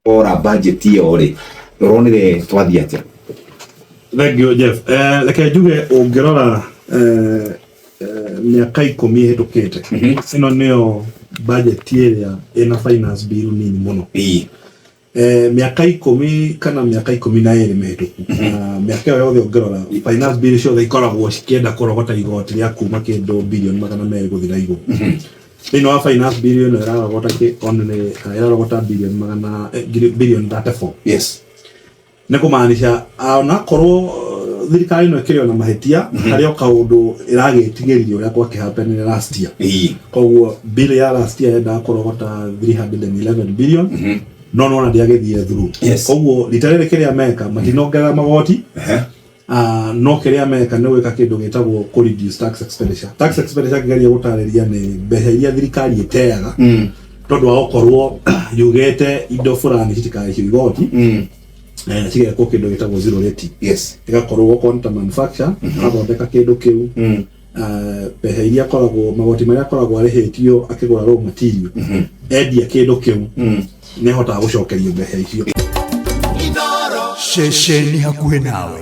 Ora budget ĩyo rĩ, ũronire twathiĩ atĩa? Thank you, Jeff. Reke njuge ũngĩrora mĩaka 10 ĩhĩtũkĩte, ĩno nĩyo budget ĩrĩa ĩna finance bill nini mũno. Mĩaka 10 kana mĩaka 12 mĩhĩtũku, na mĩaka ĩyo yothe ũngĩrora finance bill ciothe ikoragwo cikĩenda kũrogota igoti rĩa kuma kĩndũ bilioni 200 gũthiĩ na igũrũ. Thĩinĩ wa finance bill ĩno ĩrarogota only ĩrarogota bilioni magana bilioni 34. Nĩ kũmaanisha onakorwo thirikari ĩno ĩkĩrĩ ona mahĩtia, harĩ o kaũndũ ĩragĩtigĩririe ũrĩa gwakĩhapenire last year. Koguo bill ya last year yendaga kũrogota 311 billion, no nona ndĩagĩthire through. Koguo rita rĩrĩ kĩrĩa meka, matinongerera magoti. No kĩrĩa meka nĩ gwĩka kĩndũ gĩtagwo kũ reduce tax expenditure. Tax expenditure, ngĩgeria gũtarĩria, nĩ mbeca iria thirikari ĩteaga tondũ wa gũkorwo yugĩte indo fulani citikarĩhio igoti, cigekwo kĩndũ gĩtagwo zero rating. Ĩgakorwo okorwo nĩ ta manufacture athondeka kĩndũ kĩu, mbeca iria akoragwo, magoti marĩa akoragwo arĩhĩtio akĩgũra raw material, endia kĩndũ kĩu nĩ ahotaga gũcokerio mbeca icio. Ceceni hakuhĩ nawe.